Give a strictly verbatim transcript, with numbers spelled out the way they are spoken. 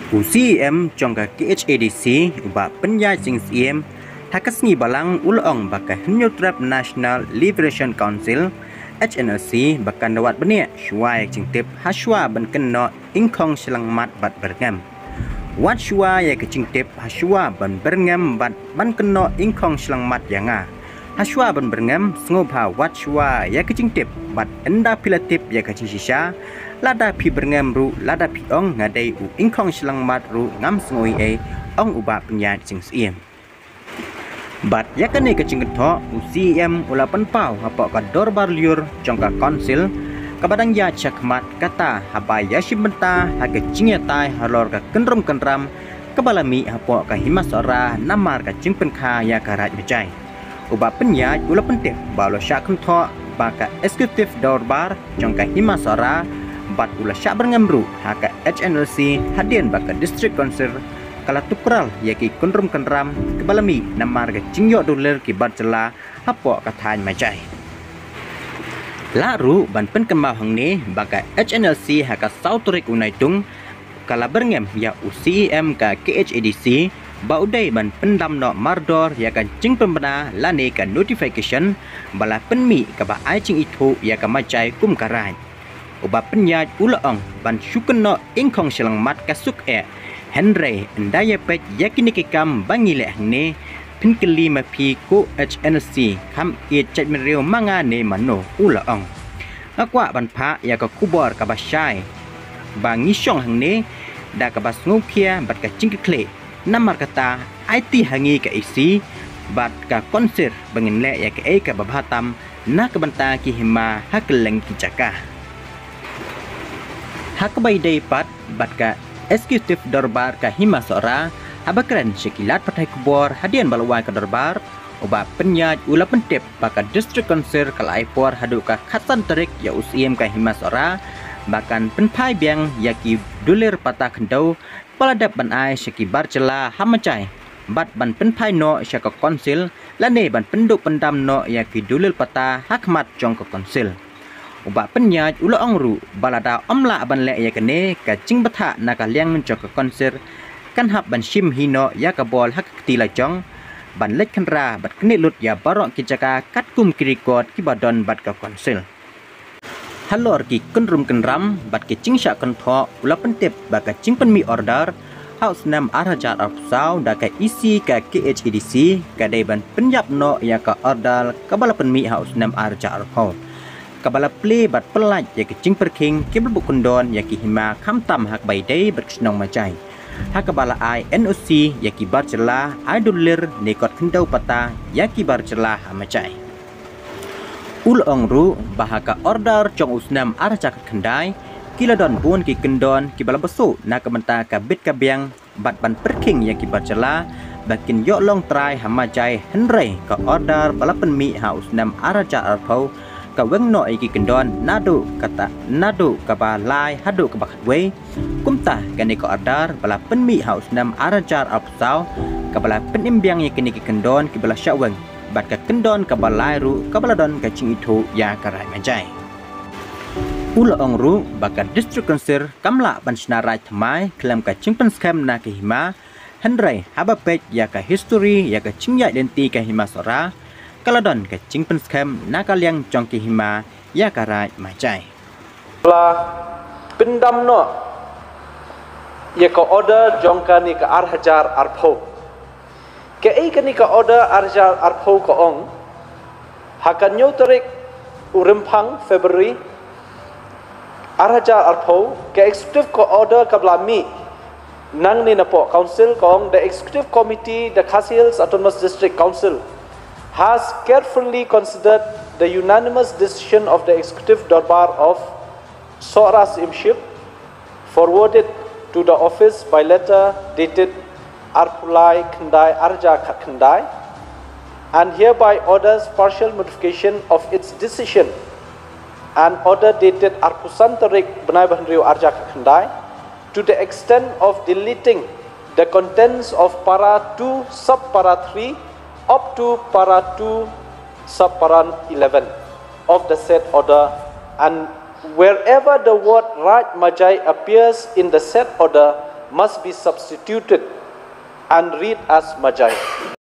U C E M jong ka K H A D C, u Bah Pynïaid Sing Syiem, ha ka sngi Balang u la ong ba ka Hynñiewtrep National Liberation Council, H N L C, ba kan da wad bniah shuwa ïa ka jingtip ha shuwa ban kynnoh ingkhong shyllangmat bad byrngem. Wad shuwa ïa ka jingtip ha shuwa ban byrngem bad ban kynnoh ingkhong shyllangmat ïa nga. Ha shuwa ban byrngem, sngewbha wad shuwa ïa ka jingtip bad ynda phi la tip ïa ka jingshisha, lada phi byrngem ruh, lada phi ong nga dei u ingkhong shyllangmat ruh ngam sngew ei ei, ong u Bah Pynïaid Sing Syiem. Bad ïa kane ka jingkynthoh, u C E M u la pynpaw hapoh ka dorbar lyiur jong ka council kaba dang ïaid shakhmat, kata haba ïashim bynta ha ka jingïatai halor ka kynrum kynram kaba la mih hapoh ka Hima Sohra namar ka jingpynkha ïa ka Raid Majai. U Bah Pynïaid u la pyntip ba u la shah kynthoh ba ka executive dorbar jong ka Hima Sohra bad u la shah byrngem ruh ha ka H N L C hadien ba ka district council ka la tukral ïa ki kynrum kynram kaba la mih namar ka jingïoh dulir ki bar jylla hapoh ka thaiñ Majai. Lah ruh ban pynkynmaw hangne ba ka H N L C ha ka saw tarik u Naitung ka la byrngem ïa u C E M ka K H A D C ba u dei ban pyndam noh mardor ïa ka jingpynbna lane ka notification ba la pynmih kaba ai jingithuh ïa ka Majai kum ka raid. U Bah Pynïaid u la ong ban shu kynnoh ingkhong shyllangmat ka suk eh. Hynrei ynda ïa peit ïa kine ki kam ba ngi leh hangne, phin kylli ma phi ko H N L C, kham ïeit jaitbynriew ma nga ne mano, u la ong. Nga kwah ban phah ïa ka khubor kaba shai ba ngi shong hangne da kaba sngewkhia bad ka jingkitkhlieh. Namar kata, aiti ha ngi ka E C bad ka council ba ngin leh ïa kaei kaba bha tam na ka bynta ki hima ha kylleng ki jaka. Ha kaba ïadei pat bad ka executive dorbar ka Hima Sohra, haba kren sha ki lad pathai khubor hadien ba la wai ka dorbar, u Bah Pynïaid u la pyntip ba ka district council ka la ai por haduh ka khatsan tarik ïa u C E M ka Hima Sohra ba kan pynphai biang ïa ki dulir pata khyndew ba la dep ban ai sha ki bar jylla ha Majai bad ban pynphai noh sha ka council lane ban pynduh pyndam noh ïa ki dulir pata ha khmat jong ka council. U Bah Pynïaid u la ong ruh ba lada ym lah ban leh ïa kane, ka jingbthah na ka liang jong ka council kan hap ban shim hi noh ïa ka bol ha ka kti lajong ban leit khynra bad knieh lut ïa baroh ki jaka katkum ki record kiba don bad ka council. Halor ki kynrum kynram bad ki jingshah kynthoh, u la pyntip ba ka jingpynmih order ha u snem ar hajar arphew saw da ka E C ka K H A D C ka dei ban pynïap noh ïa ka order kaba la pynmih ha u snem ar hajar arphew, kaba la plie bad pyllait ïa ki jingpyrkhing kiba la buh kyndon ïa ki hima, khamtam ha kaba ïadei bad ka shnong Majai, ha kaba la ai N O C ïa ki bar jylla ai dulir ne kot khyndew pata ïa ki bar jylla ha Majai. U la ong ruh ba ha ka order jong u snem ar hajar khatkhyndai, ki la don bun ki kyndon kiba la bsuh na ka bynta ka bit ka biang bad ban pyrkhing ïa ki bar jylla ba kin ïoh long trai ha Majai, hynrei ka order ba la pynmih ha u snem ar hajar arphew ka weng noh ïa ki kyndon naduh kata, naduh kaba lai haduh kaba khatwei. Kumta kane ka order ba la pynmih ha u snem ar hajar arphew saw kaba la pynim biang ïa kine ki kyndon kiba la shah weng bad ka kyndon kaba lai ruh kaba la don ka jingithuh ïa ka Raid Majai. U la ong ruh ba ka District Council kam lah ban shna raid thymmai khlem ka jingpynskhem na ka hima, hynrei haba peit ïa ka history ïa ka jingïaid lynti ka Hima Sohra, ka la don ka jingpynskhem na ka liang jong ka hima ïa ka Raid Majai. La pyndam noh ïa ka order jong kane ka ar hajar arphew. Kaei kane ka order ar hajar arphew ka ong, ha ka hynñiew tarik u Rymphang, February, ar hajar arphew, ka executive ka order kaba la mih nangne napoh council ka ong, the executive committee the Khasi Hills Autonomous District Council has carefully considered the unanimous decision of the executive dorbar of Sohra Syiemship, forwarded to the office by letter dated arphew lai khyndai ar hajar khatkhyndai, and hereby orders partial modification of its decision and order dated arphew san tarik bnai ba hynriew ar hajar khatkhyndai, to the extent of deleting the contents of para two sub para three up to para two sub para eleven of the said order, and wherever the word Raid Majai appears in the said order, must be substituted and read as Majai.